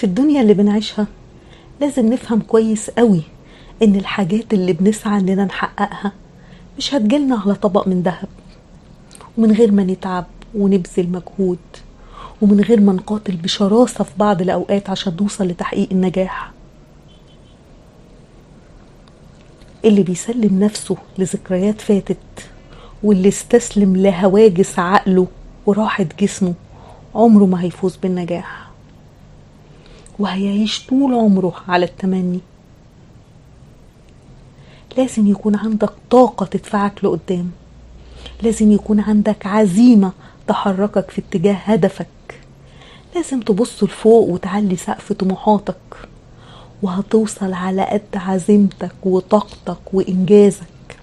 في الدنيا اللي بنعيشها لازم نفهم كويس قوي إن الحاجات اللي بنسعى إننا نحققها مش هتجيلنا على طبق من ذهب، ومن غير ما نتعب ونبذل مجهود، ومن غير ما نقاتل بشراسة في بعض الأوقات عشان نوصل لتحقيق النجاح. اللي بيسلم نفسه لذكريات فاتت، واللي استسلم لهواجس عقله وراحة جسمه، عمره ما هيفوز بالنجاح، وهيعيش طول عمره على التمني. لازم يكون عندك طاقة تدفعك لقدام، لازم يكون عندك عزيمة تحركك في اتجاه هدفك، لازم تبص لفوق وتعلي سقف طموحاتك، وهتوصل على قد عزيمتك وطاقتك وإنجازك،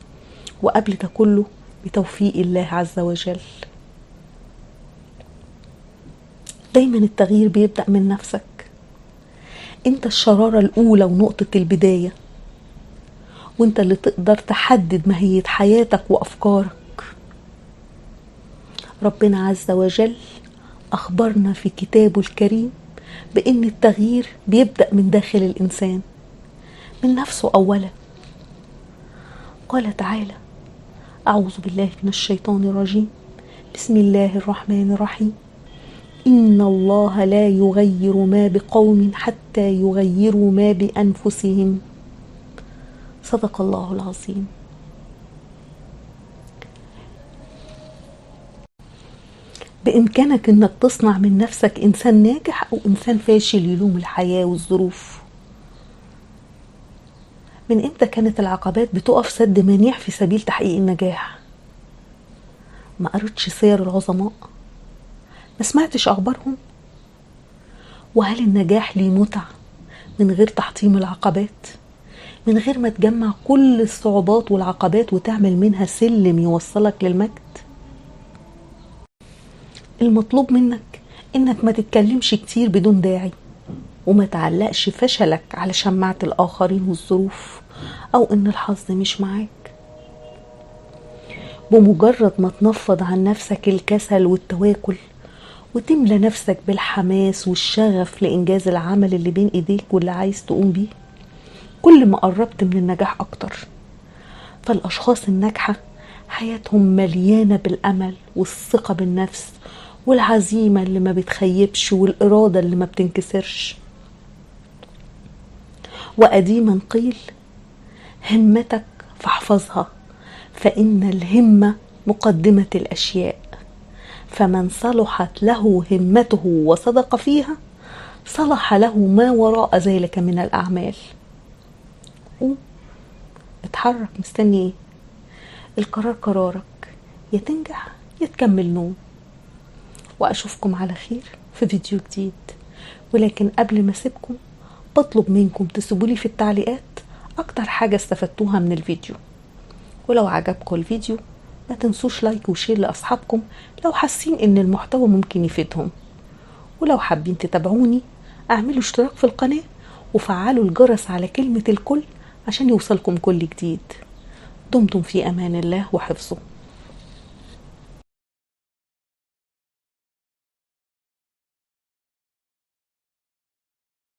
وقبل ده كله بتوفيق الله عز وجل. دايما التغيير بيبدأ من نفسك، انت الشرارة الأولى ونقطة البداية، وانت اللي تقدر تحدد ماهية حياتك وأفكارك. ربنا عز وجل أخبرنا في كتابه الكريم بأن التغيير بيبدأ من داخل الإنسان، من نفسه أولا. قال تعالى: أعوذ بالله من الشيطان الرجيم، بسم الله الرحمن الرحيم، إن الله لا يغير ما بقوم حتى يغيروا ما بأنفسهم. صدق الله العظيم. بإمكانك إنك تصنع من نفسك إنسان ناجح أو إنسان فاشل يلوم الحياة والظروف. من إمتى كانت العقبات بتقف سد منيع في سبيل تحقيق النجاح؟ ما قريتش سير العظماء؟ ما سمعتش أخبارهم؟ وهل النجاح ليه متعة من غير تحطيم العقبات؟ من غير ما تجمع كل الصعوبات والعقبات وتعمل منها سلم يوصلك للمجد؟ المطلوب منك انك ما تتكلمش كتير بدون داعي، وما تعلقش فشلك على شماعة الآخرين والظروف، أو إن الحظ مش معاك. بمجرد ما تنفض عن نفسك الكسل والتواكل، وتملى نفسك بالحماس والشغف لإنجاز العمل اللي بين إيديك واللي عايز تقوم بيه، كل ما قربت من النجاح أكتر. فالأشخاص الناجحة حياتهم مليانة بالأمل والثقة بالنفس والعزيمة اللي ما بتخيبش والإرادة اللي ما بتنكسرش. وقديما قيل: همتك فاحفظها، فإن الهمة مقدمة الأشياء، فمن صلحت له همته وصدق فيها صلح له ما وراء ذلك من الأعمال. قوم اتحرك، مستني ايه؟ القرار قرارك، يا تنجح يا تكمل نوم. وأشوفكم على خير في فيديو جديد، ولكن قبل ما أسيبكم بطلب منكم تسيبولي في التعليقات أكتر حاجة استفدتوها من الفيديو، ولو عجبكم الفيديو ما تنسوش like و share لأصحابكم لو حاسين إن المحتوى ممكن يفيدهم، ولو حابين تتابعوني اعملوا اشتراك في القناة وفعلوا الجرس على كلمة الكل عشان يوصلكم كل جديد. دمتم في أمان الله وحفظه.